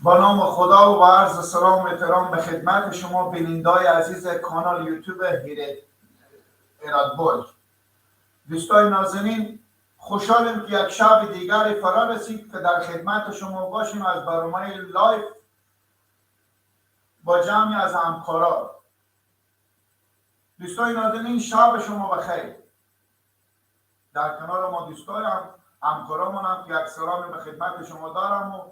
با نام خدا و با عرض سلام و احترام به خدمت شما بیننده‌های عزیز کانال یوتیوب هرات برگ. دوستای نازنین، خوشحالیم که یک شب دیگر فرا رسید که در خدمت شما باشیم از برنامه live با جمعی از همکاران. دوستای نازنین، شب شما بخیر. در کنار ما دوستای همکارامون هم که یک سلامی به خدمت شما دارم و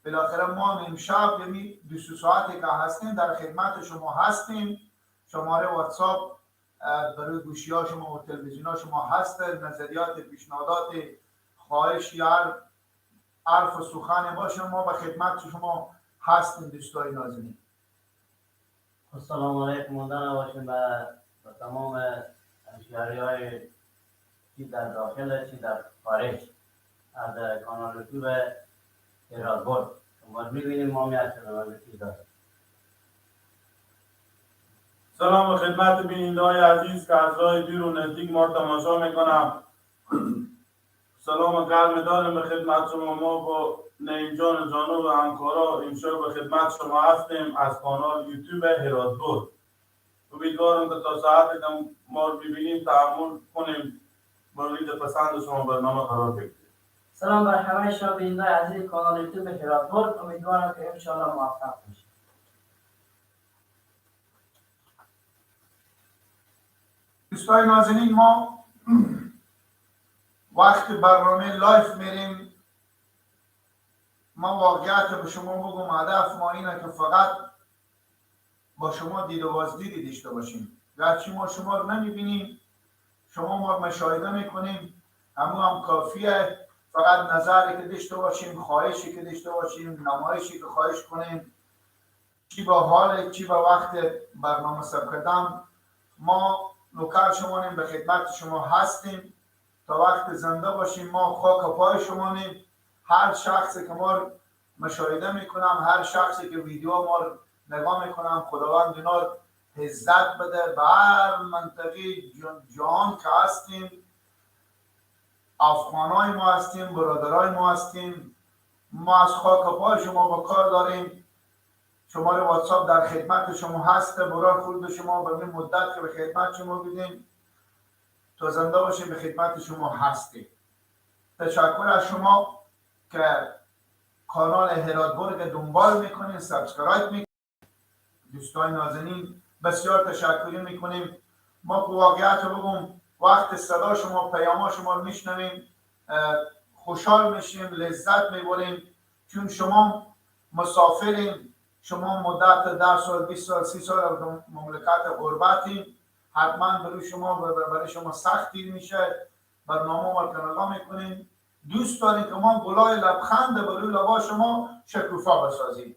بالاخره ما هم امشب یعنی 22 ساعتی که هستیم در خدمت شما هستیم. شماره واتساپ برای گوشی ها شما و تلویزیون ها شما هست. نظریات، پیشنهادات، خواهش یا هر حرف و سخن باشه ما به خدمت شما هستیم دوستای نازنین. السلام علیکم ماندن به تمام همشهری های چی در داخل چی در خارج از کانال یوتیوب هرات برگ. شما می‌بینیم ما می‌هستیم. سلام خدمت بیننده‌های عزیز که از راه دور و نزدیک ما تماشا میکنم. سلام گرم دارم به خدمت شما. ما با نعیم جان جانو و همکارا امشب به خدمت شما هستیم از کانال یوتیوب هرات برگ. امیدوارم که تا ساعت ما رو ببینیم تحمل کنیم، مورد پسند شما برنامه قرار بگیریم. سلام بر همه شما بیننده‌های عزیز کانال یوتیوب هرات برگ. امیدوارم که انشالله موفق باشید. دوستای نازنین، ما وقت برنامه live میریم، ما واقعیت به شما بگم هدف ما اینه که فقط با شما دید و بازدیدی داشته باشیم. گرچه ما شما رو نمیبینیم، شما ما رو مشاهده میکنیم، همون هم کافیه. فقط نظری که داشته باشیم، خواهشی که داشته باشیم، نمایشی که خواهش کنیم، چی با حال چی با وقت برنامه سب کردن، ما نوکر شما نیم، به خدمت شما هستیم تا وقت زنده باشیم. ما خاک پای شما نیم. هر شخصی که ما رو مشاهده میکنم، هر شخصی که ویدیو ما رو نگاه میکنم، خداوند اینا رو عزت بده. به هر منطقه جهان که هستیم، افغانای ما هستیم، برادرای ما هستیم، ما از خاک پای شما با کار داریم. شماره واتساپ در خدمت شما هست. برای خود شما به این مدت که به خدمت شما بودیم تا زنده باشیم به خدمت شما هستیم. تشکر از شما که کانال هرات برگ دنبال میکنین، subscribe میکنین. دوستان نازنین بسیار تشکری میکنیم. ما که واقعیت رو بگم وقت صدا شما، پیام شما رو میشنویم، خوشحال میشیم، لذت میبریم، چون شما مسافرین، شما مدت 10 سال، 20 سال، 30 سال مملکت غربتین، حتما برای شما برای شما سختی میشه. برنامه ما رو نگاه میکنیم، دوست داریم که ما گلای لبخند برای لبا شما شکوفا بسازیم.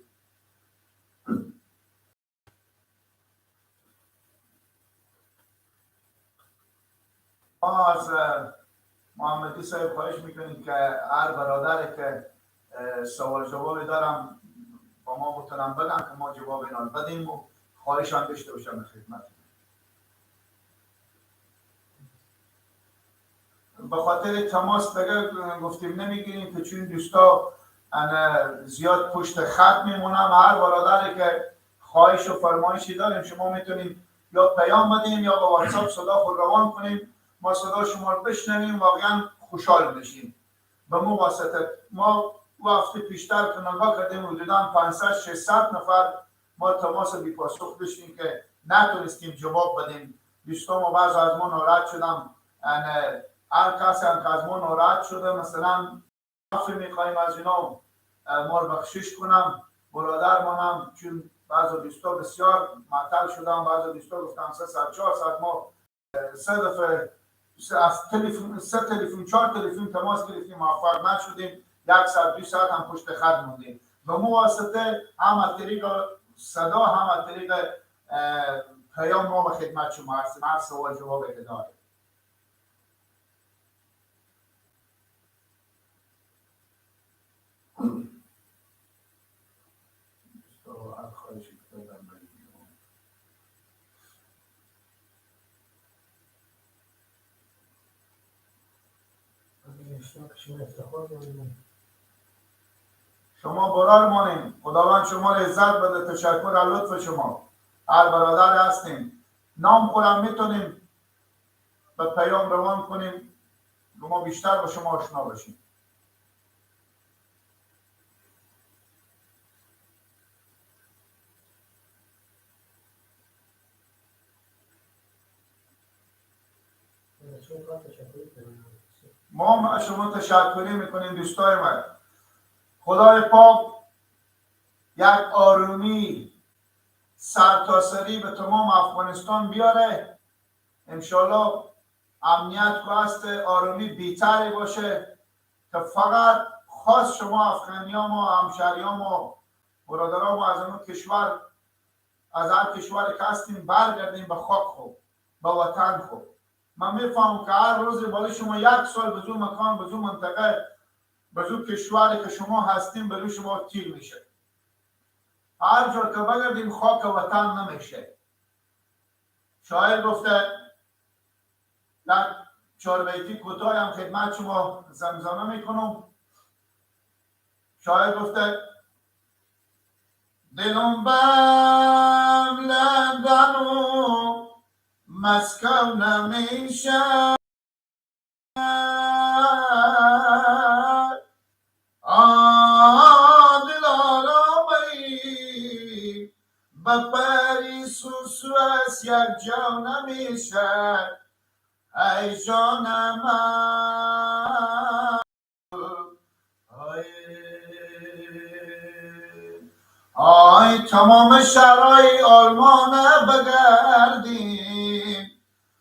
ما از محمدی صاحب خواهش میکنیم که هر برادری که سوال جوابی دارم با ما بتونم بدن که ما جواب اینا بدیم و خواهش هم داشته باشم خدمت. به خاطر تماس دیگه گفتیم نمیگیریم که چون دوستا زیاد پشت خط میمونم. هر برادری که خواهش و فرمایشی داریم شما میتونیم یا پیام بدیم یا با واتساپ صدا خود روان کنیم، ما صدا شما رو بشنویم، واقعا خوشحال میشیم. به مو واسطه ما هفته پیشتر که نگاه کردیم حدوداً 500 600 نفر ما تماس بی پاسخ داشتیم که نتونستیم جواب بدیم. دوستان ما بعض از ما ناراحت شدم، هر کسی هم که از ما ناراحت شده مثلا عفو میخوایم از اینا، ما رو بخشش کنم برادر مانم، چون بعض دوستا بسیار معطل شدم. بعض دوستا گفتم 3 ساعت 4 ساعت ما سه دفعه از تلفن، 3 تلفن 4 تلفن تماس گرفتیم، موفق نشدیم. 1 ساعت 2 ساعت هم پشت خط موندیم. به مو واسطه هم از طریق صدا هم از طریق پیام ما به خدمت شما هستیم. هر سوال جواب که داریم. شما برار مانیم. خداوند شما را عزت بده. تشکر از لطف شما. هر برادر هستیم نام خودم میتونیم به پیام روان کنیم ما بیشتر با شما آشنا باشیم. ما از شما تشکری میکنیم دوستای من. خدای پاک یک آرومی سرتاسری به تمام افغانستان بیاره انشالله. امنیت که هست، آرومی بیتری باشه که فقط خاص شما افغانیام و همشهریام و برادرام از اون کشور، از هر کشور که هستیم برگردیم به خاک خود، به وطن خود. من میفهمم که هر روز بالای شما یک سال به زو مکان، به زو منطقه، به زو کشوری که شما هستیم به شما تیر میشه. هر جا که بگردیم خاک وطن نمیشه. شاعر گفته در چهار بیتی کوتاه هم خدمت شما زمزمه میکنم. شاعر گفته دلم بم لندن و مسکو نمیشه، دل آرامی به پاریس و سوئیس یک جا نمیشه. ای جان من آی تمام شهرهای آلمان بگردیم،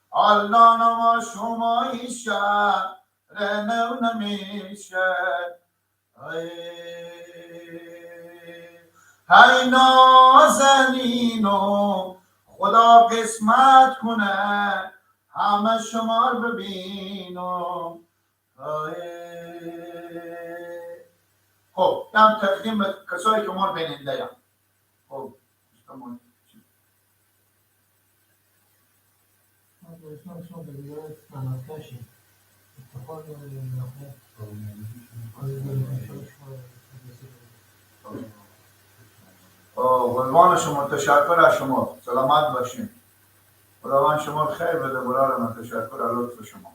آلمان ما شما شهر نو نمیشه. ای نازنینو خدا قسمت کنه همه شما رو ببینم. خب هم تقدیم به کسایی که ما رو بیننده هم. خب قربان شما، تشکر از شما، سلامت باشین. خداوند شما خیر بده برار من. تشکر از لطف شما.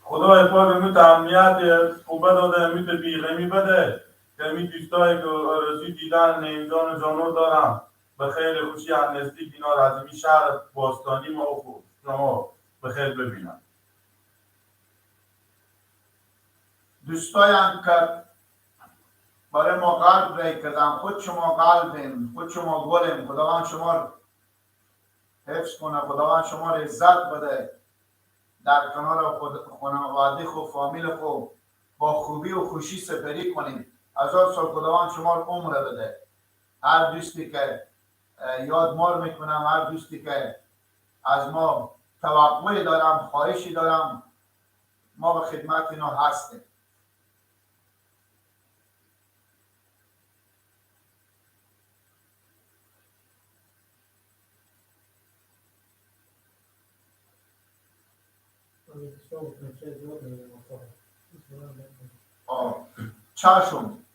خدای پاک میت امنیت خوبه داده، میت بیغمی بده که می دوستایی که آرزوی دیدن نعیم جان و جانو دارم به خیر خوشی از نزدیک اینا را از این شهر باستانی ما و خوب شما به خیر ببینم. دوستایم که برای ما قلب رای کردن، خود شما قلبیم، خود شما گلیم. خداوند شما حفظ کنه، خداوند شما را عزت بده، در کنار خود خانواده خود فامیل خود با خوبی و خوشی سپری کنیم. هزار سال خداوند شما را عمر بده. هر دوستی که یاد مار میکنم، هر دوستی که از ما توقعی دارم، خواهشی دارم، ما به خدمت اینا هستیم.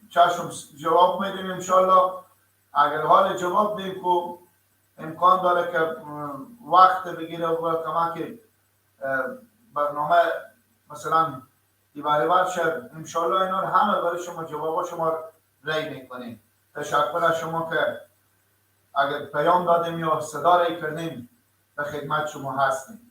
چشم جواب میدیم انشالله. اگر حال جواب دیم که امکان داره که وقت بگیره و کمک برنامه مثلا دیواری شد، انشالله اینا رو همه برای شما جواب شما رای میکنیم. تشکر از شما که اگر پیام دادیم یا صدا رای کردیم به خدمت شما هستیم.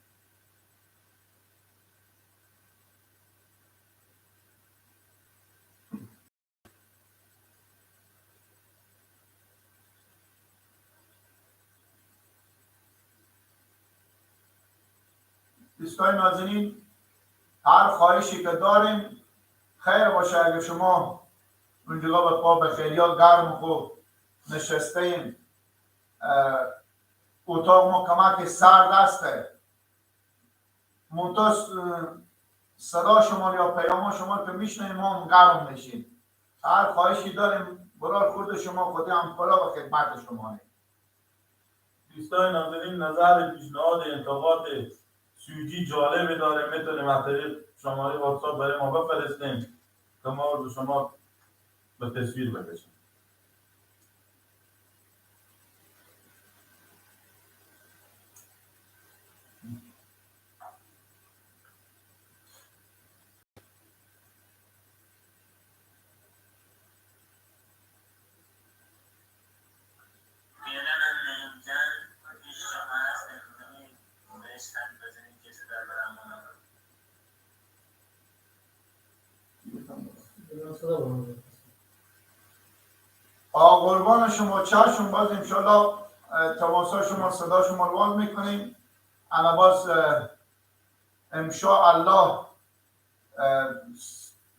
دوستای نازنین، هر خواهشی که داریم خیر باشه. اگه شما اونجا به پا به خیریات گرم خوب نشسته ایم، اتاق ما کمک سرد است، منتها صدا شما یا پیام شما که میشنیم ما هم گرم میشیم. هر خواهشی داریم برای خود شما، خودی همکارا به خدمت شما. دوستای نازنین، نظر، پیشنهاد، انتقاد سوجی جالبی داره میتونیم از طریق شماره واتساپ برای ما بفرستیم که ما رو شما به تصویر بکشیم. قربان شما، چشم باز انشالله تماسا شما صدا شما رو باز میکنیم. انا باز انشاءالله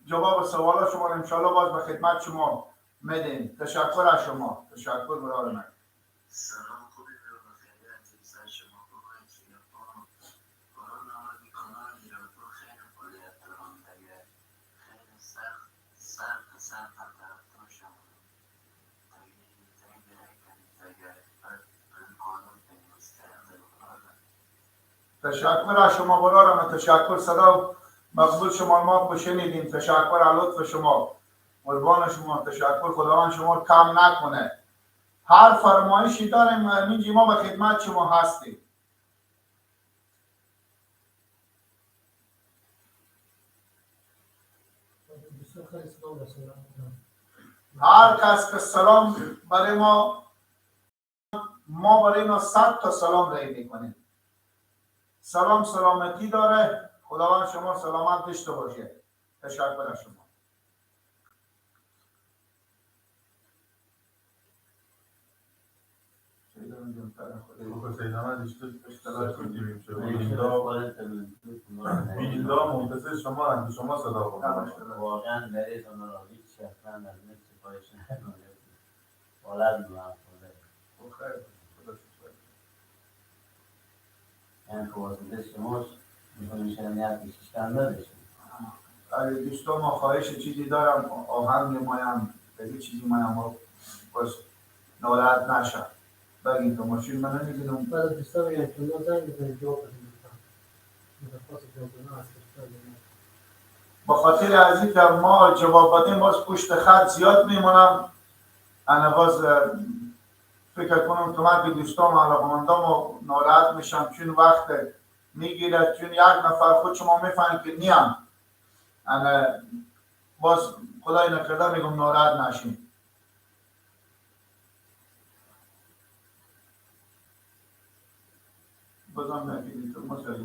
جواب سوالا شما انشالله باز به خدمت شما میدیم. تشکر از شما، تشکر برای من. سلام، خوبی شما تشکر از شما برارم، تشکر. صدا مقبول شما ما شنیدیم. تشکر از لطف شما، قربان شما، تشکر. خداوند شما کم نکنه. هر فرمایشی داریم اینجا ما به خدمت شما هستیم. هر کس که سلام برای ما، ما برای اینا 100 تا سلام رای میکنیم. سلام سلامتی داره. خداوند شما سلامت داشته باشه. تشکر از شما. بیننده منتظر شما هستند، شما صدا کنید. واقعا برای شما هیچ اصلا از سفارش نداره. ولد من یعنی که واسطه شما می‌کنیم اگه دوستان ما خواهش چیزی دارم، آهنگ مایم بگی چیزی مایم باز ناراحت نشم. بگین تو ماشین من نمیدونم. بعد دوستان میگن که ما زنگ بزنیم جواب بدیم. درخواست جواب دادن از با خاطر از اینکه ما جواب بدیم باز پشت خط زیاد میمونم. انا باز فکر کنم که من که دوستام و علاقمندام ناراحت میشم، چون وقت میگیره، چون یک نفر خود شما میفهمید که نیم. انا باز خدای نکرده میگم ناراحت نشین. بازم نگید تو ما سر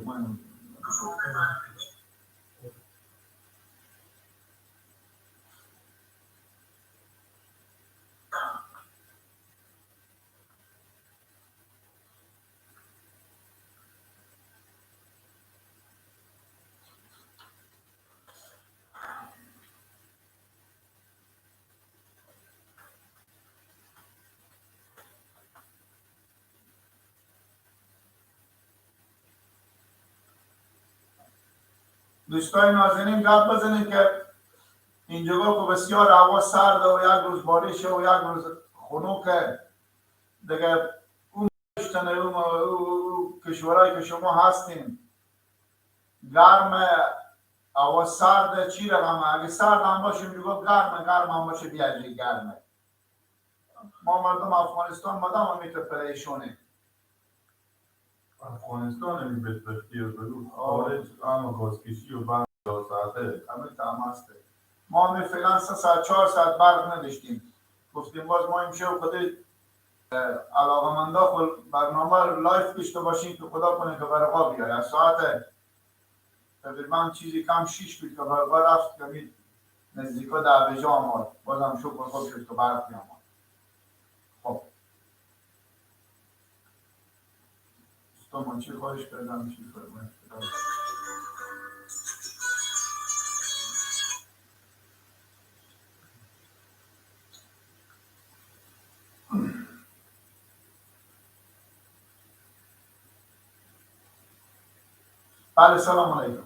دوستای نازنین گپ بزنید که اینجا که بسیار هوا سرده و یک روز بارشه و یک روز خنوکه دیگه. اون اون کشورهایی که شما هستین گرم، هوا سرده، چی رقمه؟ اگه سرد هم باشه اینجا گرمه، گرم هم باشه بیاجی گرمه. ما مردم افغانستان مدام هم میتونه پریشونه. افغانستان همی بدبختی و بگو خارج اما گازکشی و برق ساعته همه تماسته. ما همی فعلا 3 ساعت 4 ساعت برق نداشتیم. گفتیم باز ما امشب خود علاقه‌مندا خود برنامه live داشته باشیم که خدا کنه که برقا بیاد. از ساعت تقریبا چیزی کم 6 بود که برقا رفت، که نزدیکا 10 آمد. بازم شکر خوب شد که برق بیامد. خب من چی خواهش کردم چی فرمایش کردم؟ بله سلام علیکم.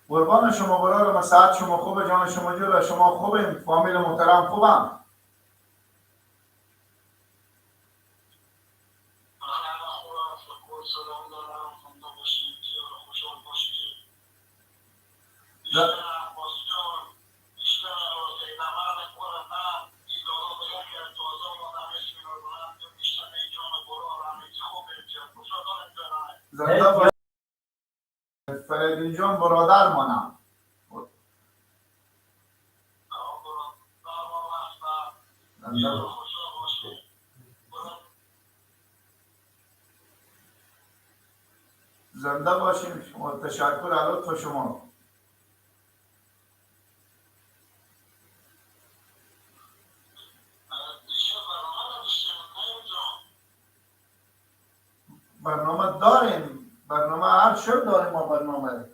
قربان شما برادر، ساعت شما خوبه، جان شما جوره، شما خوبیم، فامیل محترم خوبم. زنده باش فریدون جان، برادر مانم. زنده باشیم شما. تشکر از لطف شما. برنامه داریم، برنامه هر شب داریم ما برنامه.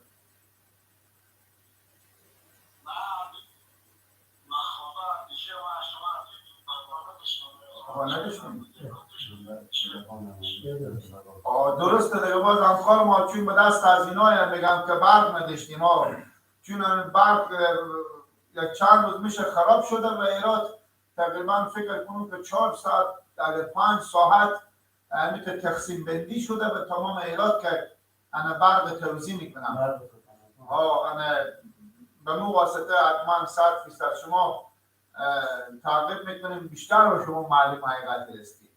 درسته دیگه. باز همکار ما چون به دست از اینا میگم که برق نداشتیم ما، چون برق یک چند روز میشه خراب شده و ایراد تقریبا فکر کنم که 4 ساعت اگر 5 ساعت همین که تقسیم بندی شده به تمام ایراد که انا برق توزیع میکنم. انا به مو واسطه حتما 100% شما تعقیب میکنیم بیشتر و شما معلوم حقیقت هستی.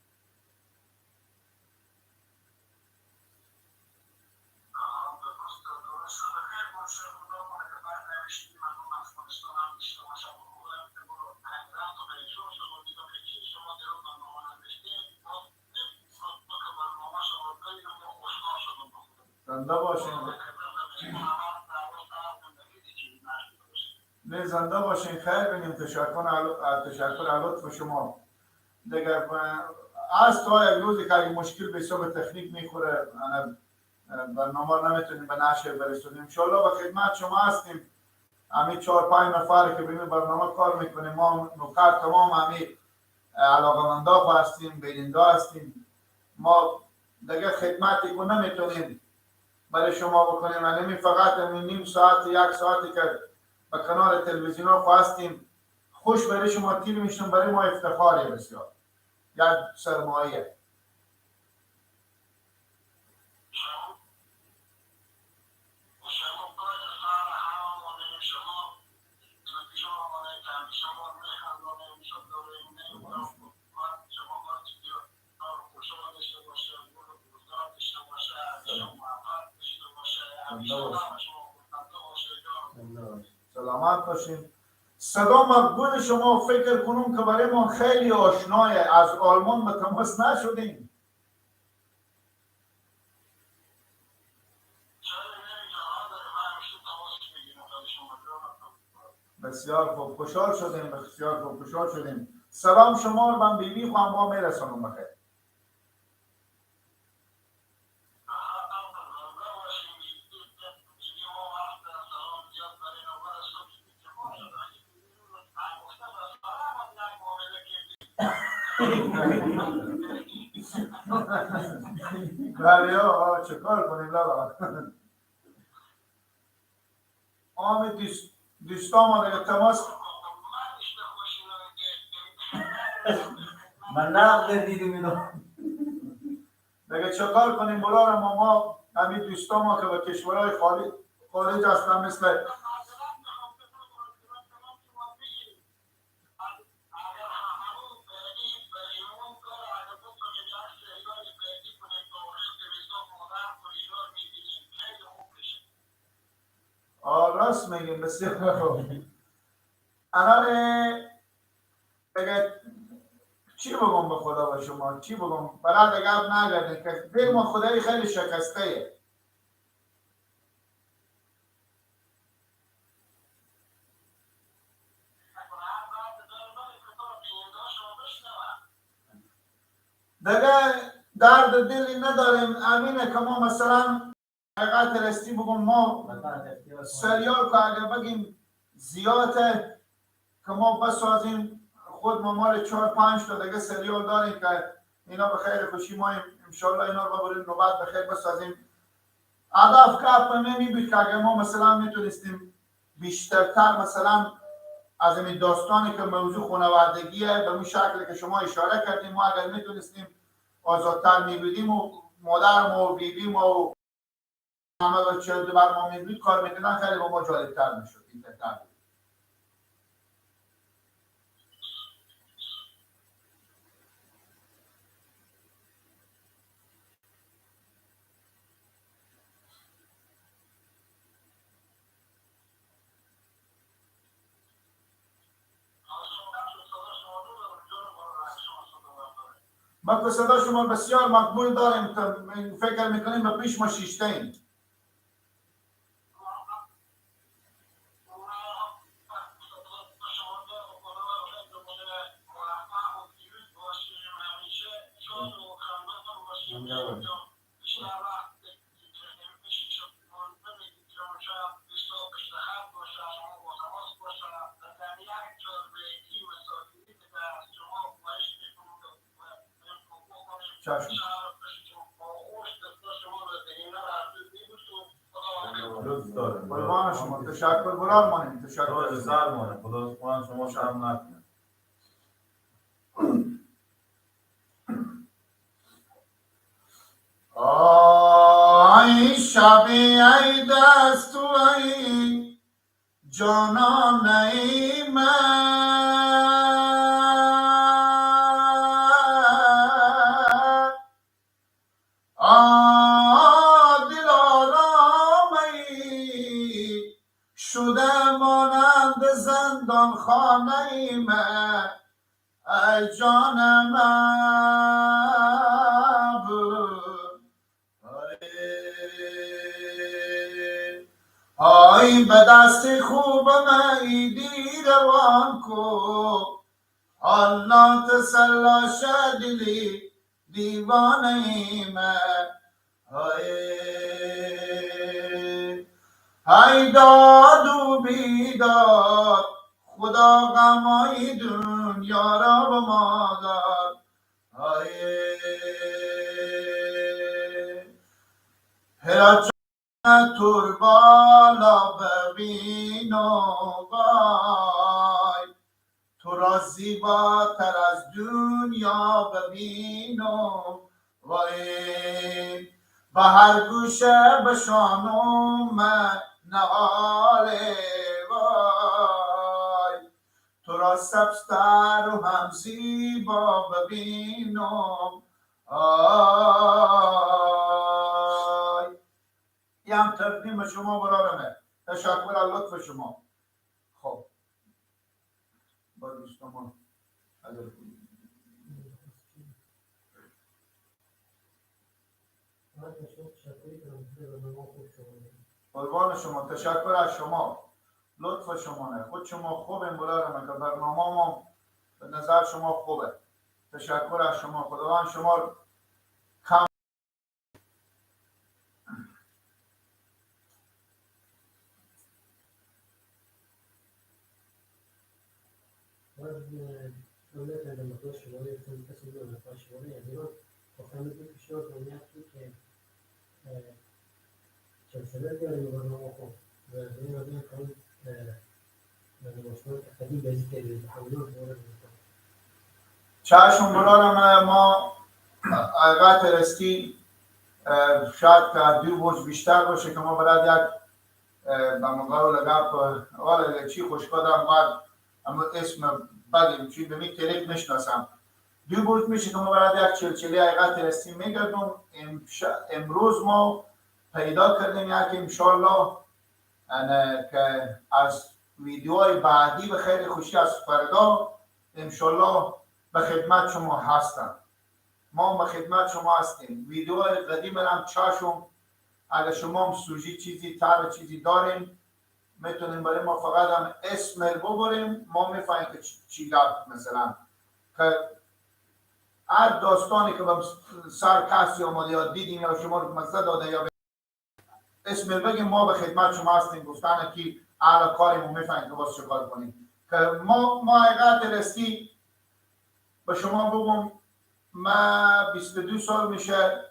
زنده باشین. نه زنده باشین، خیر بینیم. تشکر از لطف شما. دیگه از تا یک روزی که اگه مشکل به حساب تکنیک میخوره برنامه رو نمیتونیم به نشر برسونیم. انشالله به خدمت شما هستیم. همین 4-5 نفر که به برنامه کار میکنیم، ما نوکر تمام همین علاقه‌مندا هستیم، بیننده هستیم. ما دیگه خدمتی که نمیتونیم برای شما بکنیم، یعنی فقط نیم ساعت یک ساعتی که به کنار تلویزیون ها خواستیم خوش برای شما تیر میشتم، برای ما افتخاری بسیار، یک سرمایه. سلامت باشین. صدا مقبول شما فکر کنم که برای ما خیلی آشنایه، از آلمان به تماس نشدیم. بسیار خوب، خوشحال شدیم، بسیار خوب، خوشحال شدیم. سلام شما رو من بیبی خواهم با میرسانم بخیر. بله آقا چه کار کنیم لالا؟ آمد دوستان ما دیگه تماس من نقد دیدیم اینو دیگه چه کار کنیم برار ما همین دوستان ما که به کشورهای خارج هستن مثل راست میگیم. بسیار خوب. الان دیگه چی بگم به خدا با شما، چی بگم؟ برای دیگه نگردیم که دل ما خدایی خیلی شکسته. دیگه درد دلی نداریم. امینه که ما مثلا حقیقت رستی بگم، ما سریال که اگر بگیم زیاده که ما بسازیم، خود ما مال 4-5 تا دیگه سریال داریم که اینا به خیر خوشی ما انشالله اینا رو ببریم نوبت به خیر بسازیم. هدف که می بود که اگر ما مثلا میتونستیم بیشترتر مثلا از این داستانی که موضوع خانوادگیه به اون شکلی که شما اشاره کردیم، ما اگر میتونستیم آزادتر میبودیم و مادرم و بیبیم و محمد و 42 برنامه بود کار میکردن خیلی با ما جالب‌تر میشد. این بهتر بود. ما که صدا شما بسیار مقبول داریم، فکر میکنیم به پیش ما شیشته ایم. چشم. قربان شما، تشکر برار مانیم، تشکر سر مانیم، خدا قربان شما شرم نکنه. آی شبی ای دست و ای جانان ای من، شده مانند زندان خانه ای من، ای جان من آی به دست خوبم ای دیروان کو، الله تسلا شدلی دیوانه ای من، ای داد و بیداد خدا غمای دنیا را به ما داد، هرات جان تور بالا ببین و وای، تو را زیباتر از دنیا ببین و وای، به هر گوشه بشانم نهاله وای، تو را سبزتر و هم زیبا ببینم آی. این هم تقدیم شما برارمه، تشکر از لطف شما. خب با دوستان قربان شما، تشکر از شما، لطف شما نه خود شما خوبه برارمه که برنامه ما به نظر شما خوبه. تشکر از شما، خداوند شما کم. چشم برارم، ما حقیقت رستی شاید که دو برج بیشتر باشه که ما برای یک به مقال لگپ والا چی خوشکادم بعد اما اسم بدیم چی به می طریق میشناسم، دو برج میشه که ما برای یک چلچلی حقیقت رستی میگردم. امروز ما پیدا کردیم یک انشالله که از ویدیوهای بعدی به خیلی خوشی از فردا انشالله به خدمت شما هستم. ما به خدمت شما هستیم. ویدیوهای قدیم هم چشم، اگر شما هم سوژه چیزی تر چیزی داریم میتونیم برای ما فقط هم اسم ببریم، ما میفهمیم که چی گفت. مثلا که هر داستانی که به سر کسی آمده یا دیدیم یا شما رو مزه داده یا اسم بگیم، ما به خدمت شما هستیم. گفتن که اهل کاریم و میفهمیم که باز چه کار کنیم. که ما حقیقت رستی به شما بگم، من 22 سال میشه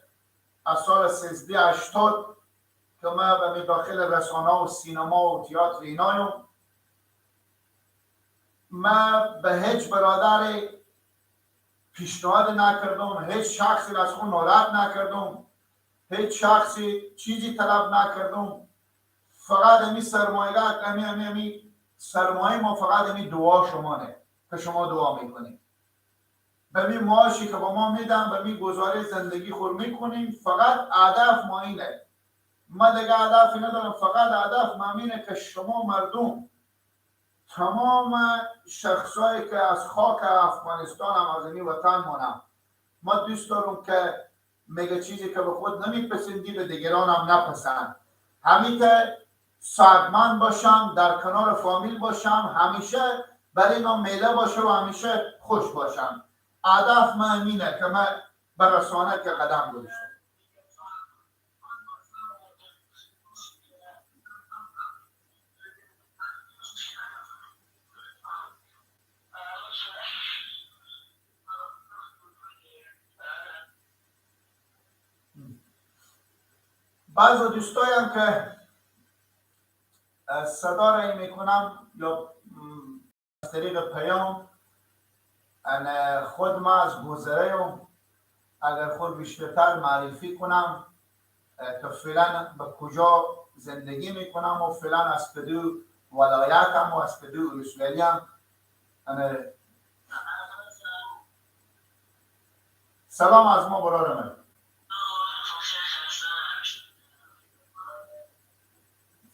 از سال 1380 که من به داخل رسانه و سینما و تئاتر اینایم. من به هیچ برادر پیشنهاد نکردم، هیچ شخصی از خود ناراحت نکردم، هیچ شخصی چیزی طلب نکردم. فقط امی سرمایه، امی امی امی سرمایه ما فقط امی دعا شما نه که شما دعا میکنیم. به می معاشی که با ما میدن، به می گزاره زندگی خور میکنیم. فقط هدف ما اینه، ما دیگه هدفی ندارم، فقط هدف ما اینه که شما مردم، تمام شخصایی که از خاک افغانستان هم از این وطن مانم، ما دوست دارم که میگه چیزی که به خود نمیپسندی به دیگران هم نپسند. همین که صحتمند باشم، در کنار فامیل باشم، همیشه برای اینا میله باشه و همیشه خوش باشم. هدف من اینه که من به رسانه که قدم گذاشتم. بعض دوستایم که صدا را میکنم یا از طریق پیام، خود ما از گذره اگر خود بیشتر معرفی کنم که فعلا به کجا زندگی میکنم و فعلا از کدو ولایتم و از کدو ولسوالیم. سلام از ما برادر من.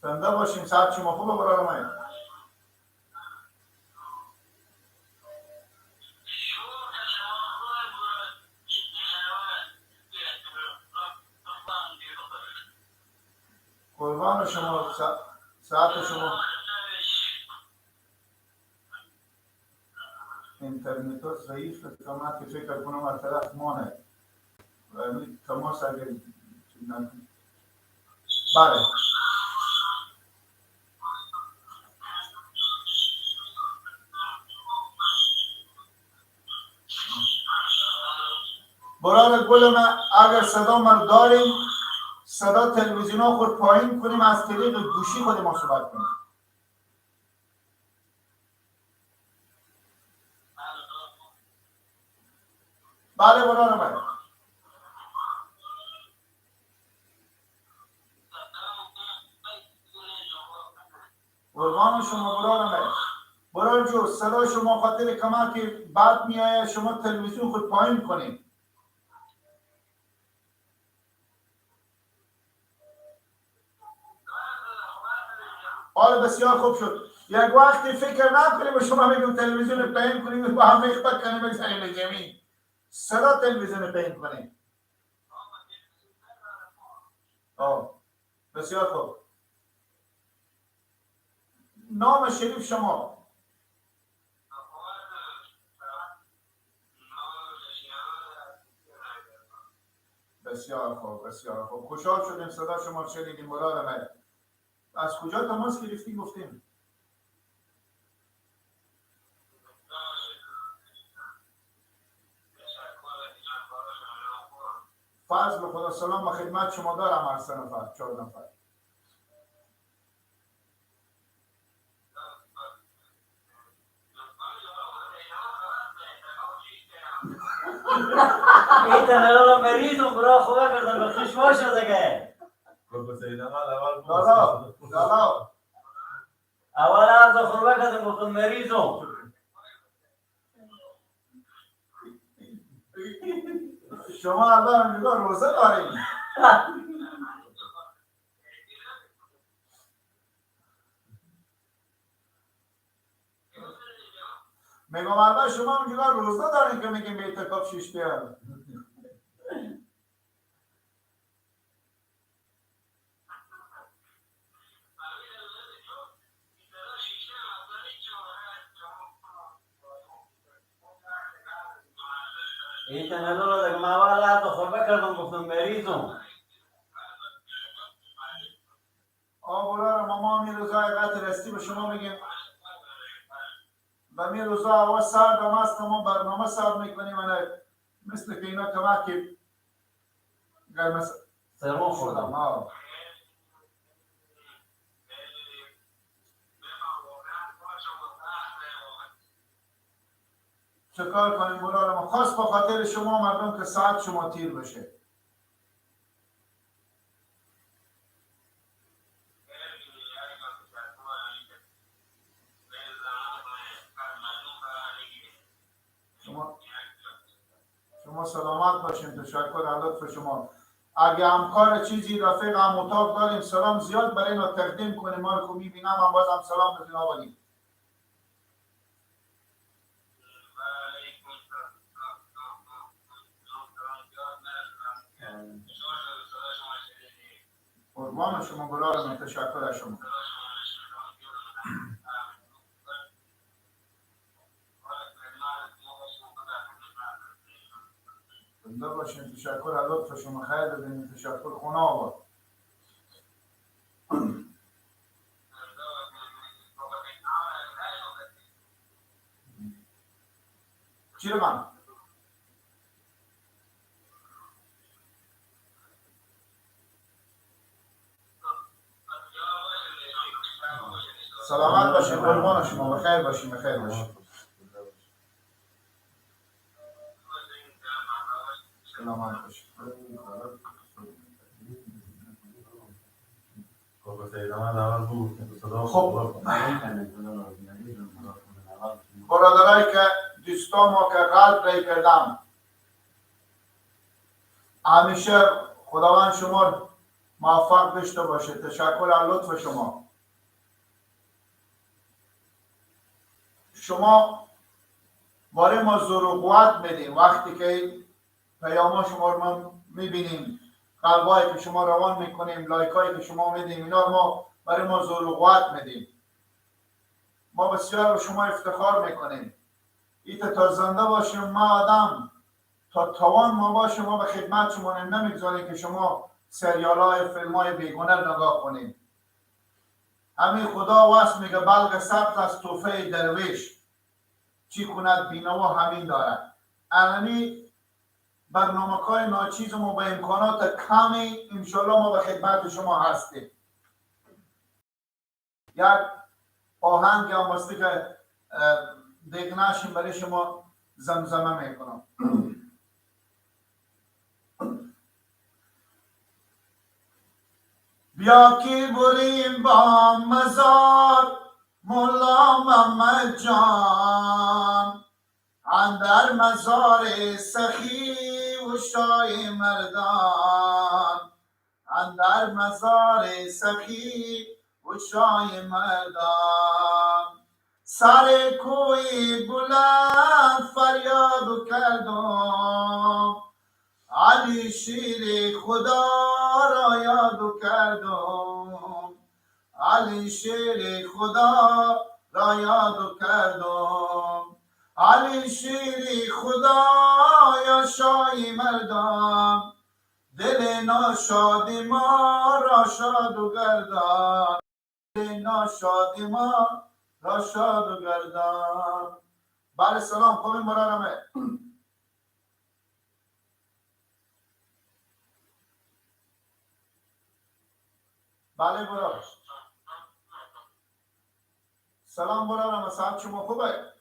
زنده باشیم. ساعت شما خوبه برادر من؟ قربان شما، ساعت شما. اینترنت ضعیف که من که فکر کنم از طرف مانه تماس اگر بله. برادر گل من، اگر صدا من داریم، صدا تلویزیون ها خود پایین کنیم، از طریق گوشی خود ما صحبت کنیم. بله برادر من. قربان شما برادر من. برادر جو صدا شما خاطر کما که بعد میآید، شما تلویزیون خود پایین کنیم. آره بسیار خوب شد. یک وقتی فکر نکنیم و شما میگم تلویزیون پایین کنیم با هم میخ بکنیم بگذاریم به زمین. صدا تلویزیون پایین کنیم. آه بسیار خوب. نام شریف شما؟ بسیار خوب، بسیار خوب. خوشحال شدیم صدا شما شنیدیم برادر من. از کجا تماس گرفتیم گفتیم؟ فضل خدا. سلام و خدمت شما دارم. هر 3 نفر 4 نفر. این تنها مریض و برا خوبه کردن به خوش باشه دیگه. لالا لالا اول عرض خوبه کردن گفتم مریضم. شما اول نگاه روزه داریم. میگم اول شما اونجا روزه دارین که میگیم به اعتکاف شیشته. این تنها رو دیگه من اول عرض خوبه کردم گفتم مریضم. آ برادر ما می روزای قطع رستی به شما میگیم و می روزا هوا سرد هم هست، ما برنامه سرد میکنیم. مثل که اینا کمک گرم سرما خوردم. چکار کنیم برادر ما؟ خواست با خاطر شما مردم که ساعت شما تیر بشه. شما سلامت باشین. تشکر از لطف شما. اگه همکار چیزی رفیق هم اتاق داریم سلام زیاد برای اینا تقدیم کنیم. ما رو که میبینم هم بازم سلام بزنیم آقا. قربان شما برادرم، تشکر از شما. زنده باشین. تشکر از لطف شما. خیر ببینید. تشکر. خونه آباد. چی رو من؟ سلامت باشین. قربان شما. بخیر باشین. بخیر باشین. سلامت باشین. خب برادرایی که دوستا ما که قلب رای کردم، همیشه خداوند شما موفق داشته باشه. تشکر از لطف شما. شما باره ما زور و قوت میدیم وقتی که پیام شما رو ما میبینیم، قلبایی که شما روان میکنیم، لایک هایی که شما میدیم، اینا ما برای ما زور و قوت میدیم. ما بسیار به شما افتخار میکنیم. ایتا تا زنده باشیم ما آدم تا توان ما باشیم ما به خدمت شما نمیگذاریم که شما سریال های فیلم های بیگونه نگاه کنیم. همین خدا واسه میگه بلغ سبز از توفه درویش چی کند بینوا همین دارد. الانی برنامه های ناچیز ما با امکانات کمی انشالله ما به خدمت شما هستیم. یک آهنگ هم واسه که دیگه نشیم برای شما زمزمه میکنم. بیا که بریم با مزار مولا محمد جان، اندر مزار سخی و شای مردان، اندر مزار سخی و شای مردان. سر کوی بلند فریاد کردم، علی شیر خدا را یاد کردم، علی شیر خدا را یاد کردم، علی شیر خدا یا شای مردان، دل ناشاد ما را شاد و گردان، دل ناشاد ما را شاد و گردان. بله سلام. خوبیم برادرمه؟ بله برادر سلام برادرم، ساعت شما خوبه؟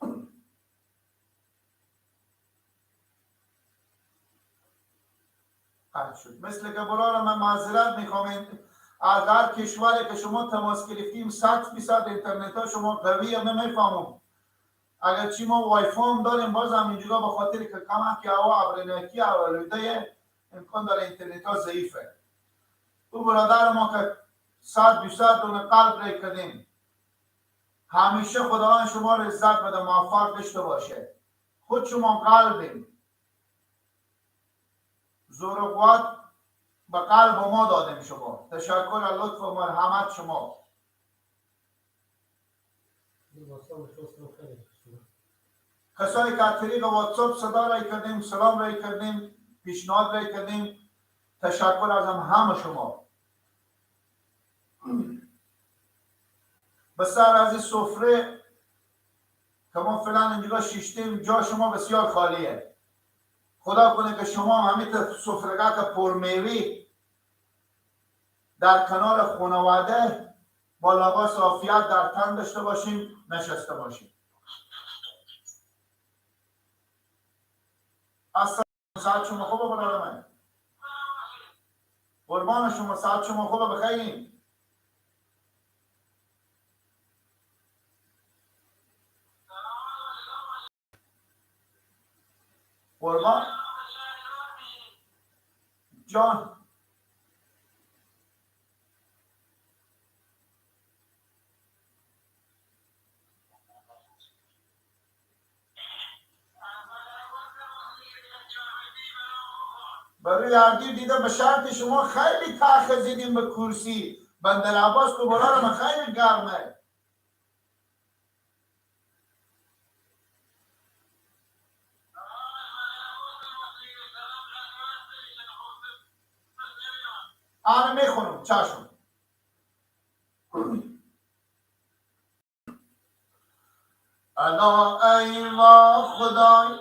قطع شد. مثل که برادرم من معذرت میخوام، از هر کشوری که شما تماس گرفتیم 100% اینترنت ها شما قویه، نمیفهمم. اگر چی ما وای فای هم داریم باز هم اینجوری به خاطر که کم که هوا ابرنکی آلوده امکان داره اینترنت ها ضعیفه. او برادر ما که 120 دونه قلب رای کردیم، همیشه خداوند شما رو عزت بده، موفق داشته باشه. خود شما قلبیم، زور و قوت به قلب ما دادیم شما. تشکر از لطف و مرحمت شما. کسایی که از طریق واتساپ صدا رای کردیم، سلام رای کردیم، پیشنهاد رای کردیم، تشکر از همه شما. به سر از این سفره که ما فعلا اینجا شیشتیم، جا شما بسیار خالیه. خدا کنه که شما همین سفرگاه که پرمیوی در کنار خانواده با لباس عافیت در تن داشته باشیم، نشسته باشیم. اصلا ساعت شما خوبه برادر من؟ قربان شما، ساعت شما خوبه؟ بخیرین. قربان جان برای هردی دیده به شرط شما خیلی تاخیر زدیم به کرسی بندر عباس تو برای من خیلی گرمه. آنه میخونم چشم. الا ای وا خدای.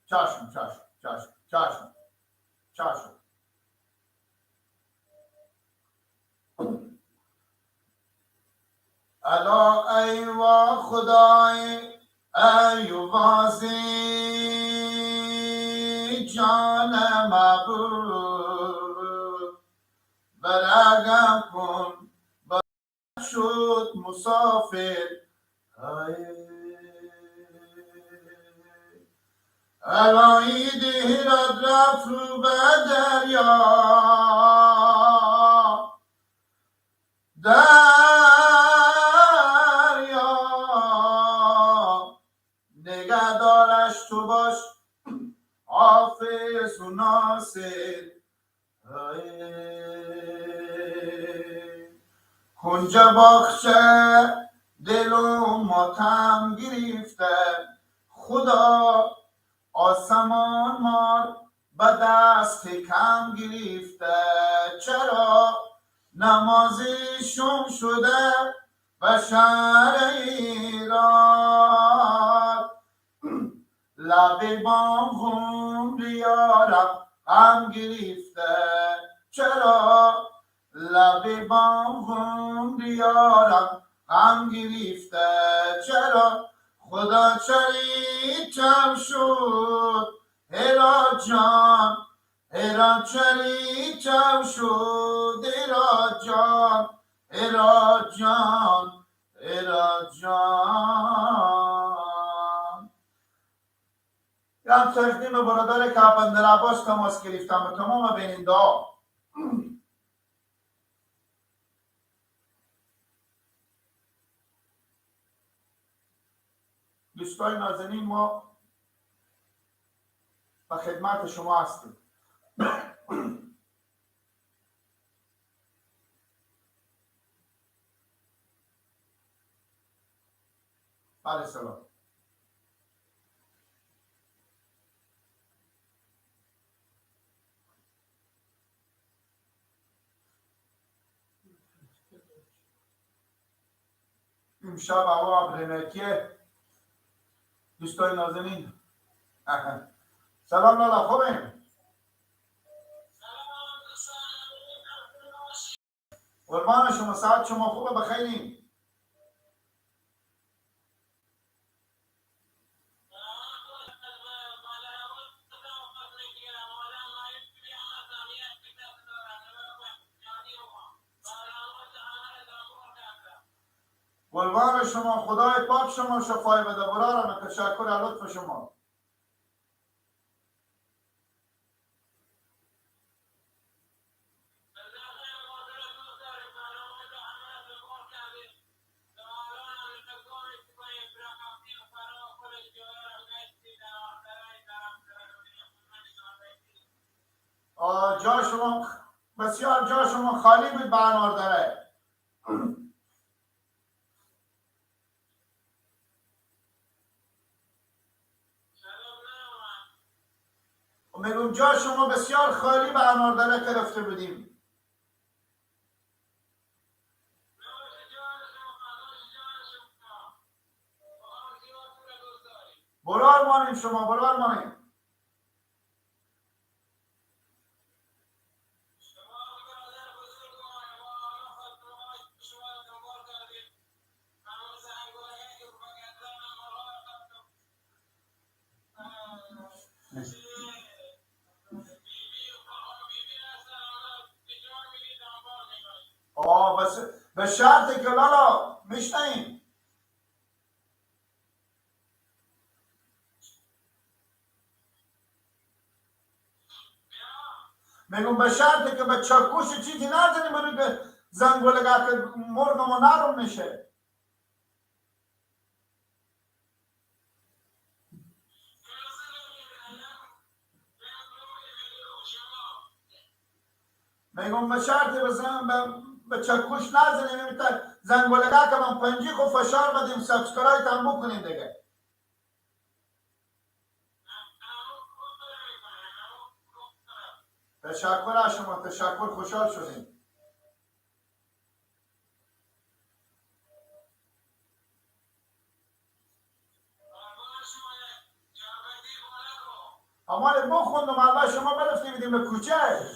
چشم چشم چشم چشم چشم. الا ای وا خدای ای وازی جان محبوب برگم کن شد مسافر الهی دهرت رفت رو به دریا دریا نگهدارش تو باش حافظ و ناصر کنج باغچه دل و ماتم گرفته خدا آسمان مار به دست کم گرفته چرا نمازی شم شده به شهر ایران لب بام خون بیارم غم گرفته چرا لب بام خون بیارم غم گرفته چرا خدا چریتم شد هرا جان هرا چریتم شد هرا جان هرا جان هرا جان. هم تقدیم برادر که بندر عباس تماس گرفتم و تمام بیننده ها. دوستای نازنین ما به خدمت شما هستیم. بله سلام. امشب هوا ابرنکیه دوستای نازنین. سلام لالا، خوبیم؟ قربان شما، ساعت شما خوبه؟ بخیریم. قربان شما، خدای پاک شما شفای بده. برارم تشکر از لطف شما. جا شما بسیار جا شما خالی بود به انار داره. میگم جا شما بسیار خالی به انار دره که رفته بودیم. برار مانیم شما، برار مانیم. بس به شرط که لالا میشنیم. میگم به شرطی که به چکش چیزی نزنیم برای که زنگوله که مرغ ما نرم میشه. میگم به شرطی به چکش نزنیم، زنگوله که من پنجی خو فشار بدیم، subscribe هم بکنیم دیگه. تشکر از شما، تشکر، خوشحال شدیم. امان بخوندم الله شما برفتیم بیدیم به کوچه.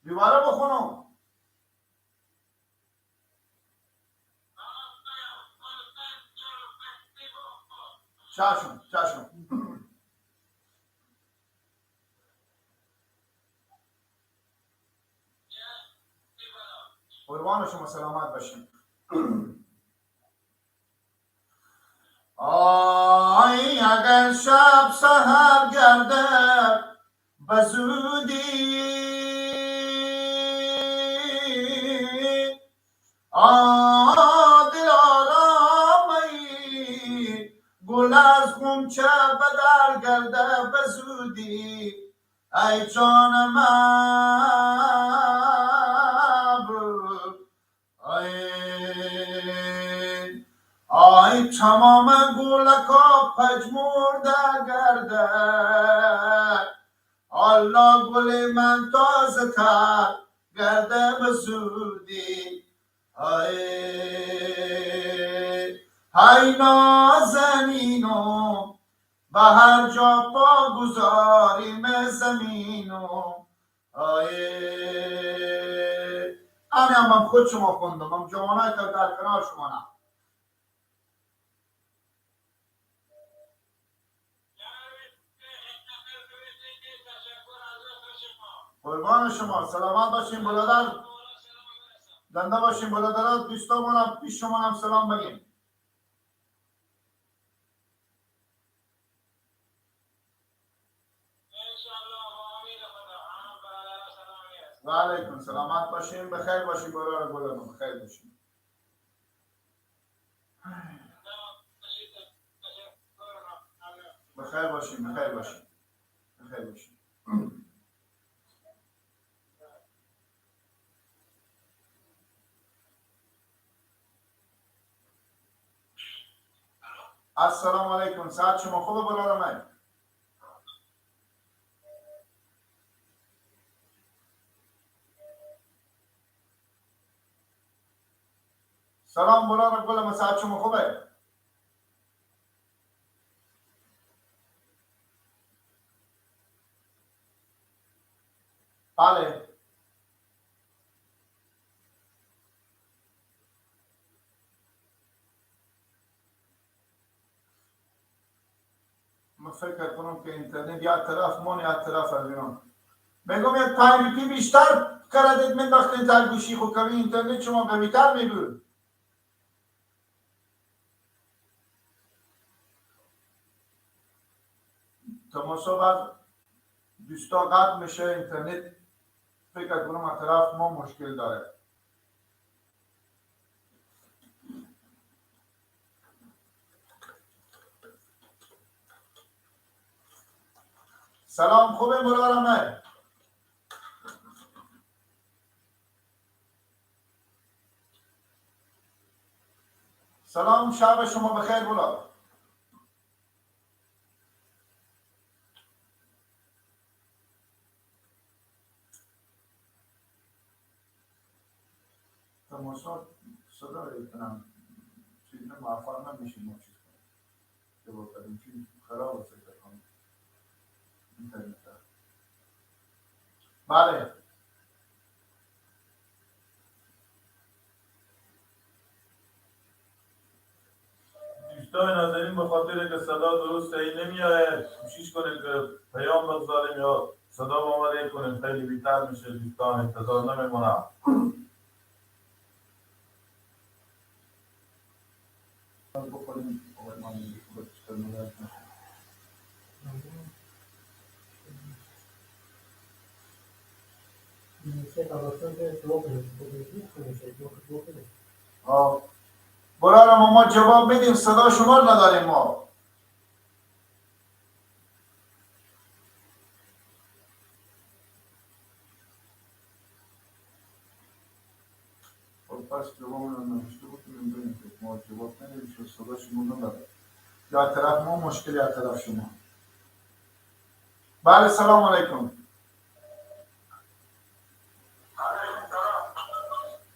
دوباره بخونم. چشم چشم. قربان شما، سلامت باشین. آی اگر شب سحر گرده به زودی، دل آرامی گل از غنچه به در گرده به زودی، ای جان من آی تمام گلکا پژمرده گرده، الله گل من تازه تر گرده به زودی. های های نازنینو به هر جا پا گذاریم زمینو. های هم من خود شما خوندم، هم جوانای که در کنار شما نه. قربان شما، سلامت باشین برادر، زنده باشین برادران، دوستامونم پیش شما هم سلام بگیم. و علیکم، سلامت باشین، بخیر باشین برادر گلم، بخیر باشین. بخیر باشین، بخیر باشین، بخیر باشین. السلام علیکم، ساعت شما خوبه برادر من؟ سلام برادر گلم، ساعت شما خوبه؟ بله. من فکر کنم که اینترنت یا طرف من یا طرف از اینا. میگم یک 5 روپی بیشتر کردید من وقتی در گوشی خود کمی اینترنت شما قوی‌تر میبود. تماسا بعد دوستا قطع میشه، اینترنت فکر کنم از طرف ما مشکل داره. سلام، خوبه برادرم من؟ سلام، شب شما بخیر برادر. تماسات صدا کنم چیز نه موفق نمیشیم ما چیز کنیم که با کردیم چیز خراب فکر کنم اینترنت. بله دوستان نازنین، به خاطر که صدا درست صحیح نمیآید کوشش کنیم که پیام بگذاریم یا صدا با ما کنیم، خیلی بهتر میشه. دوستان انتظار نمیمونم. بخوریم برای ما جواب میدیم، صدا شما نداریم ما. پس جواب نوشته بکنیم بریم که ما جواب ندیم چون صدا شما نداریم. یا طرف ما مشکل یا طرف شما. بله سلام علیکم.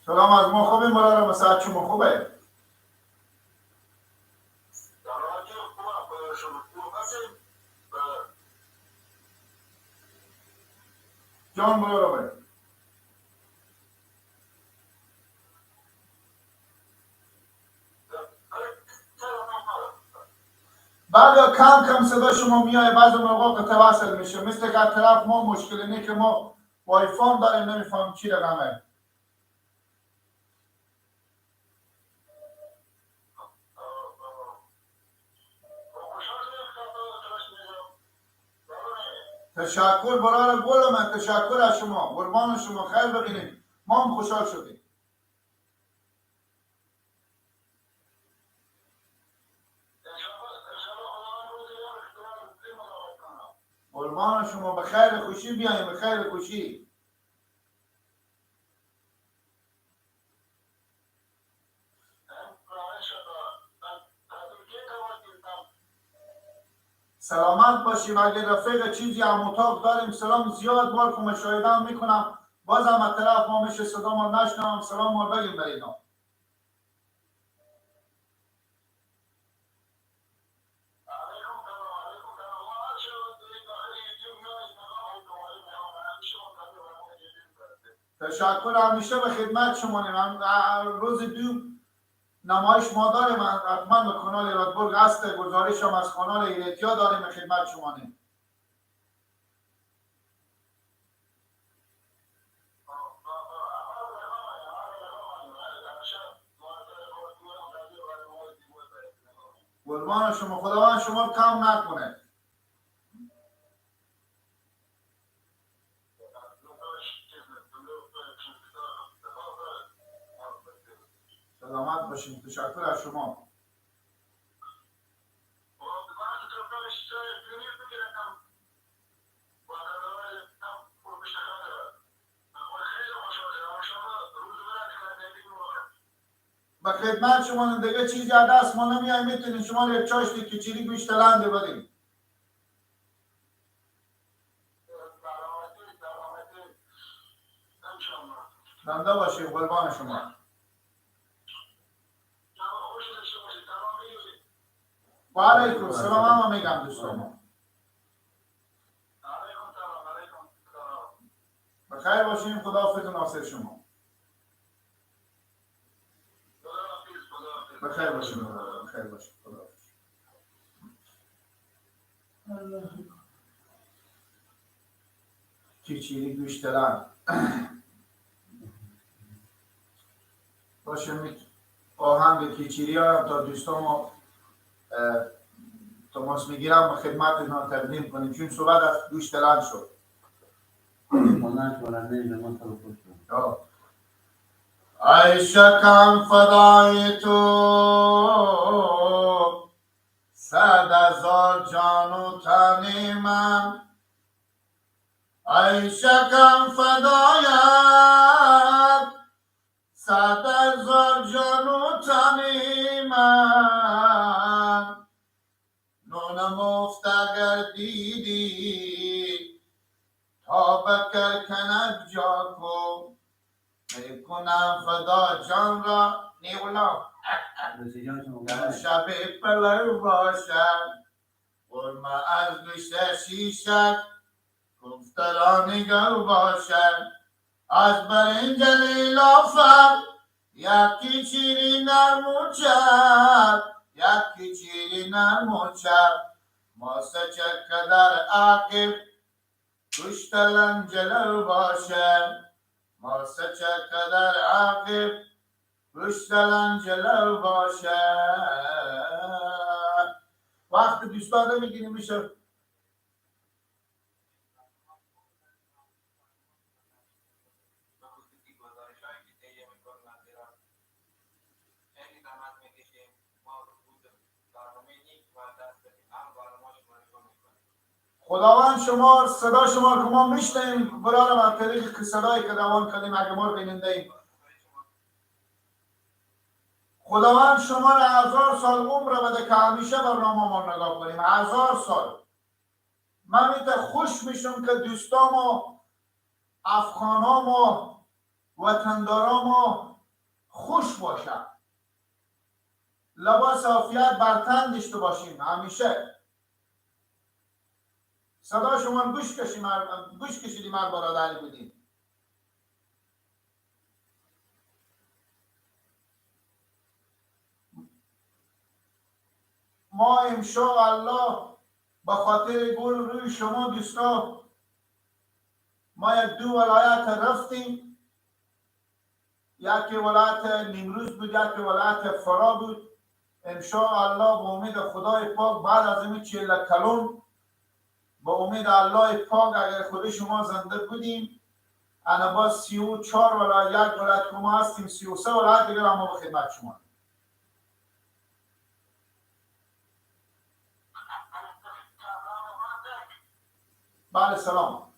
سلام از ما خوبیم برادر، مساعد شما خوبه؟ جان برادر. بعد کم کم صدا شما میای، بعضی موقع متوسل میشه، مثل که طرف ما مشکل اینه که ما وایفای داریم نمیفهم چی رقمه. تشکر برای گل من، تشکر از شما، قربان شما، خیر ببینید، ما هم خوشحال شدیم. قربان شما، به خیر خوشی بیاییم، به خیر خوشی. سلامت باشیم. اگر رفیق چیزی هم اتاق داریم سلام زیاد بار که مشاهده هم میکنم، بازم از طرف ما میشه صدا ما نشنوم، سلام ما بگیم بر اینا. تشکر، همیشه به خدمت شما. روز دو نمایش ما داریم، حتما به کانال هراتبرگ هست، گزارش هم از کانال ایرتیا داریم، به خدمت شما نیم. قربان شما، خداوند شما کم نکنه. سلامت باشیم، تشکر از شما. به خدمت شما. دیگه چیزی از دست ما نمیای، میتونیم شما یک چاشتی کچیری گوشت لنده بدیم. زنده باشیم، قربان شما. و علیکم سلام. هم میگم دوستان بخیر باشیم، خداحافظ ناصر شما. بخیر باشیم، بخیر باشیم، خداحافظ. کیچیری گوش دارن باشه، آهنگ کیچیری ها تا دوستان تماس میگیرم و خدمت اینا تقدیم کنیم، چون صحبت از گوش دلن شد. عایشه کم فدای تو 100,000 جان و تن من، عایشه کم فدایت 100,000 جان و تن من، نون مفت اگر دیدی تا بکر کند جا کو، میکنم فدا جان را نیولا شب پلو باشد، قرمه از گوشت شیشک کفترا نگه باشد، از برنج لیلافر یکی چیری نرم و چرب، یکی چیری نرم و چرب، ماسه چکه در عقب گوشت لنجلو باشد، ماسه چکه در عقب گوشت لنجلو باشد. وقت دوستان نمیگیریم میشه. خداوند شما صدا شما که ما میشنیم برارم از طریق که صدایی که روان کردیم اگه ما رو بیننده ایم. خداوند شما را 1000 سال عمر بده که همیشه برنامه ما نگاه کنیم. 1000 سال. من میته خوش میشم که دوستام و افغانام و وطندارام خوش باشم، لباس عافیت بر تن داشته باشیم همیشه. صدا شما گوش کشیم، گوش کشیدیم هر برادری بودیم. ما انشاءالله به خاطر گل روی شما دوستا ما یک دو ولایت رفتیم، یکی ولایت نیمروز بود، یکی ولایت فرا بود. انشاءالله به امید خدای پاک بعد از این 40 کلون با امید الله پاک اگر خود شما زنده بودیم انا با 34 ولایت، یک ولایت که ما هستیم 33 ولایت دیگر ما به خدمت شما. بله سلام.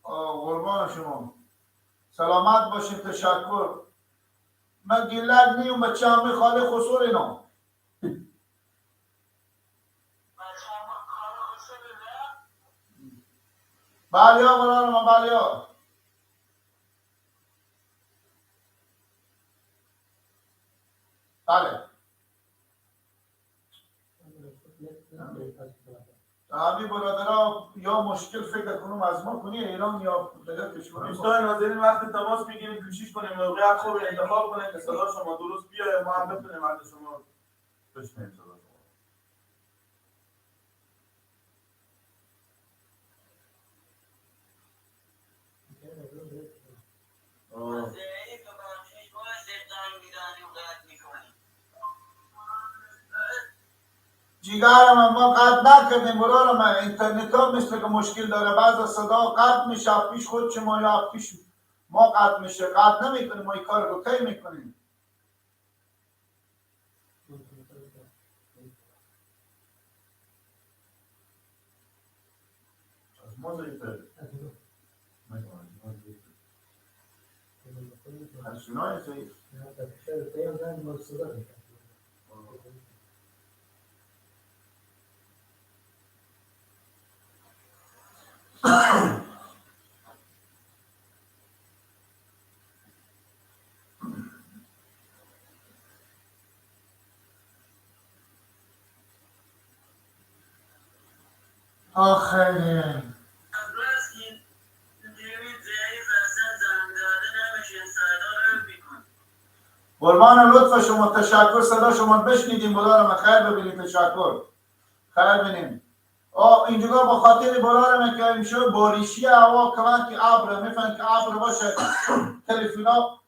قربان شما، سلامت باشین. تشکر. من گیلک نیم بچه همی خاله خسور اینا. بله ها برارم، بله ها. بله همین برادرها یا مشکل فکر کنم از ما کنی ایران یا دیگر کشور. دوستان ناظرین وقتی تماس میگیریم کوشش کنیم موقعیت خوب انتخاب کنیم که صدا شما درست بیاید، ما هم بتونیم از شما بشنویم صدا شما. جیگرم ما قطع نکردیم برارم، اینترنت ها مثل که مشکل داره، بعض صدا قطع میشه پیش خود شما یا پیش ما قطع میشه. قطع نمیکنیم ما، این کار رو کی میکنیم؟ از ما ضعیفه. از شما ضعیف. آخه قربان لطف شما، تشکر. صدا شما بشنیدیم برارم، خیر ببینیم. تشکر، خیر ببینیم. اینجا با خاطر برارم که امشب بارشی هوا کمان که ابر میفهم که ابر باشه تلفونا.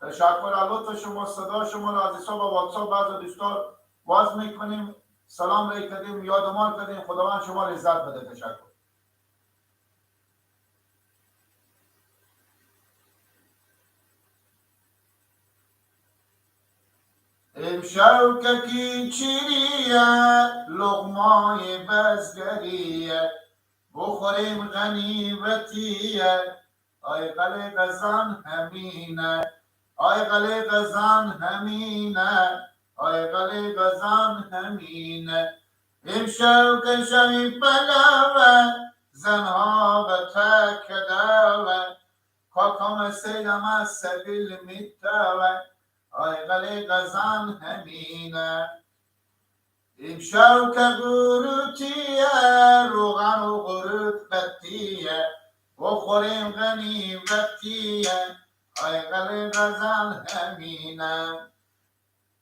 تشکر از لطف شما. صدا شما را از حساب واتساپ بعض دوستان واز میکنیم، سلام علیک کردیم، یادمان کردیم. خداوند شما را عزت بده. تشکر. امشب که چیریه لقمای بزگریه بخوریم غنیمتیه، آی قل قزان همینه، آی قل قزان همینه، آی قل قزان همینه. امشب که شبی پلوه زنها به تک دوه، کاکام سیدم از سبیل میتوه، آی قل قزان همینه. امشب که قروتیه روغن و قروت قطیه بخوریم غنیمتیه، آی قل قزان همینه.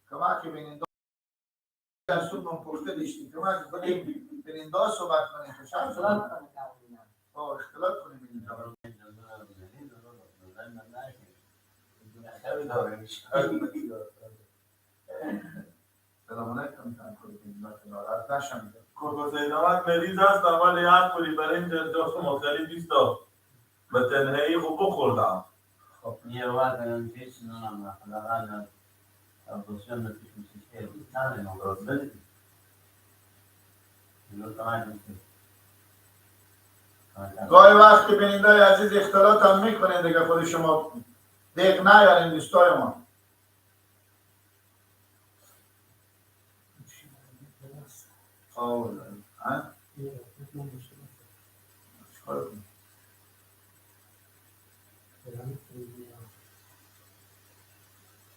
کمکی بینید. از تو نون پخته داشتیم که ما کنیم بیننده صحبت کنیم که شب اختلاط کنه تقریبا. آه، اختلاط کنیم بیننده. سلام علیکم تن کنید بیننده که ناراحت نشم. کوکو سیدامت مریض هستم ولی هر پولی برای این جا مختلف 20 تا به تنهایی خوب بخوردم. یه وقت هیچ نونم حداقل اپوزیسیون پیش میشه چند نمبر بدید. گاهی وقت بیننده عزیز اختلاط هم میکنین دیگه، خود شما دیگ نیارین دوستای ما. آه، ها؟ چیکار کنیم؟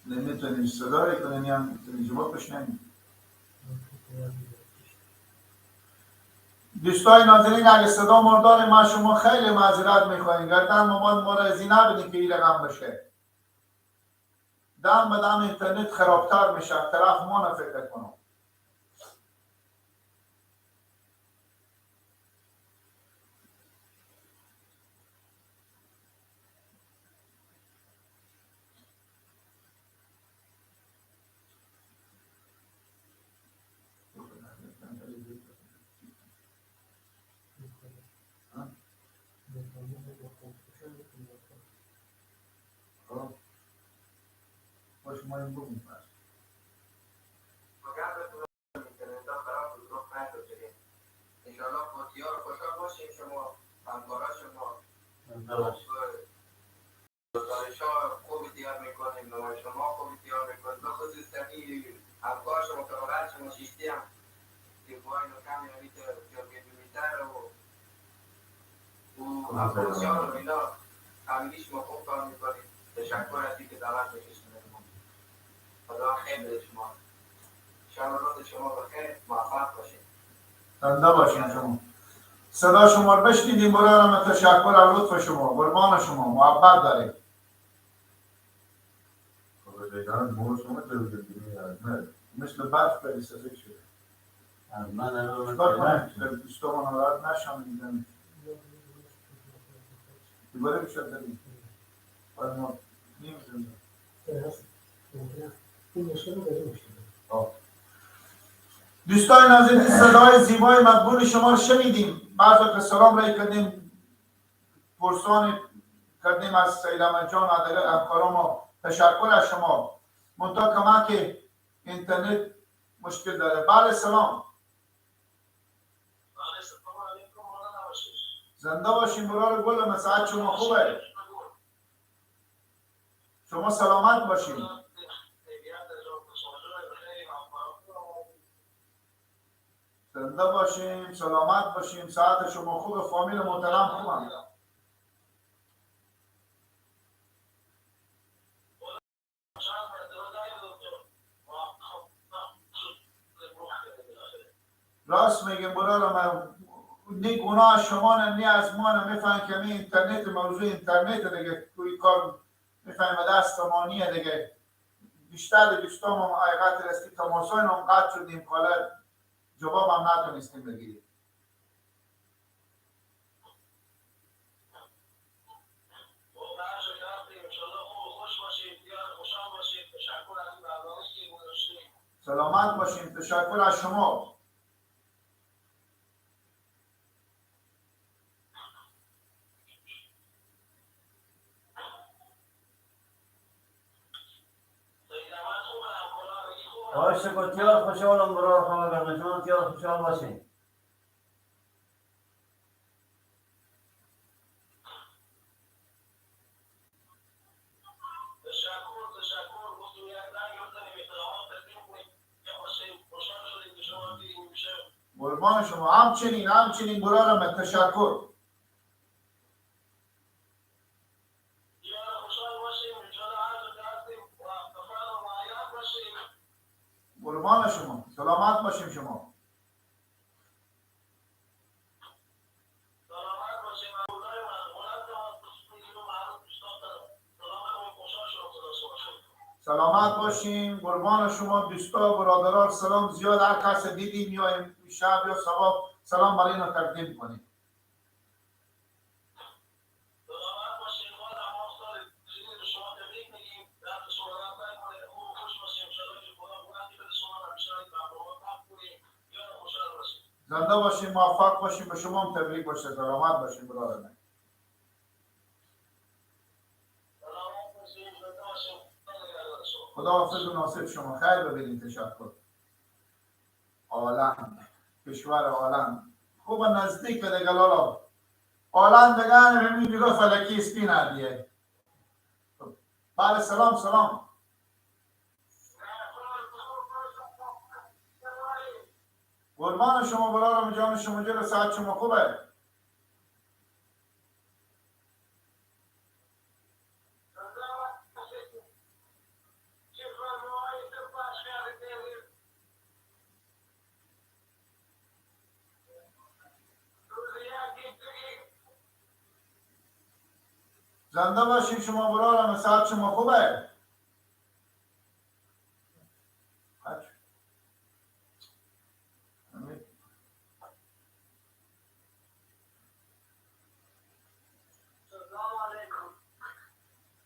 نمیتونیم صدا کنیم یا میتونیم جواب بشنویم. دوستای نازنین اگه صدا مردار ما شما خیلی معذرت میخوایم، گردن ما ما راضی نبودیم که این رقم بشه. دم به دم اینترنت خرابتر میشه، طرف ما نفکر کنم. باش ما این بگیم پس. انشاءالله خودیار خوشحال باشیم شما همکارا شما گزارش ها خوبی تیار میکنیم، نمایش شما خوبی تیار میکنیم، به خصوص همکار شما که واقعا شما شیشتی هم که با اینو کم یعنی که میتر و همکارشان و اینا همگی شما خوب کار میکنیم. تشکر از اینکه دعوت میکشید. خدا خیر بده شما. شب روز شما بخیر، موفق باشید. زنده باشین شما. صدا شما رو بشنیدیم. برادرم تشکر از لطف شما، قربان شما، محبت دارید. مثل برف بری سفید شده. چیکار کنیم؟ دوستان ناراحت نشم میگم. دوباره بیشتر داریم. باید ما نمی‌دونیم. دوستان نازنین صدای زیبای مقبول شما رو شنیدیم. بعضا که سلام رای کردیم، پرسان کردیم از سید احمد جان و دیگر همکاران ما. تشکر از شما. منتها کما که اینترنت مشکل داره. بله سلام. زنده باشیم برار گل من. ساعت شما خوبه؟ شما سلامت باشیم. زنده باشیم، سلامت باشیم. ساعت شما خوبه؟ فامیل محترم خوبم؟ راست میگم برادر من، نی گناه شما نه نی از ما نه. میفهم که می اینترنت موضوع اینترنت دیگه توی کار میفهم دست مانیه دیگه. بیشتر دوستام هم حقیقت رسید تماسای هم قطع شدیم، حالا جواب هم نتونستیم بگیریم. سلامت باشیم. تشکر از شما. باشه تیار خوشحالم برار خواهم کردم. شما تیار خوشحال باشین. قربان شما. همچنین همچنین برارم تشکر. قربان شما، سلامت باشیم شما. سلامت باشین، قربان شما دوستا برادران. سلام زیاد هر کس دیدیم یا شب یا صبح سلام برای اینا تقدیم کنیم. زنده باشین، موفق باشین، به شما هم تبریک باشه. سلامت باشین برادر. خدا حافظ و ناصر شما. خیر ببینید. تشکر. عالم، کشور عالم خوب نزدیک به دیگه لالا عالم دیگه همین دیگه فلکی اسپین دیگه. بله سلام سلام. قربان شما برارم، جان شما جلو، ساعت شما خوبه؟ زنده باشین شما برارم، ساعت شما خوبه؟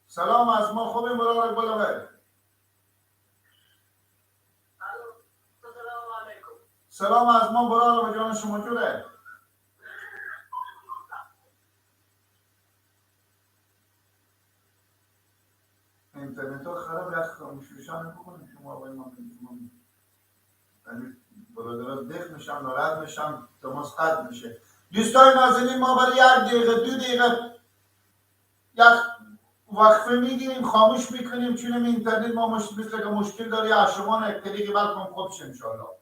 سلام از ما خوبیم برارک بلاوه. سلام از ما برارک جان شما جوره. اینترنت ها خراب یک خاموشیشان بکنیم شما آقای ما برادرات دخ میشن، ناراحت میشن، تماس قطع میشه. دوستای نازنین ما برای یک دقیقه دو دقیقه یک وقفه میگیریم، خاموش میکنیم چون اینترنت ما مثل که مشکل داره یا شما یک طریقی بلکم خوب شه انشالله.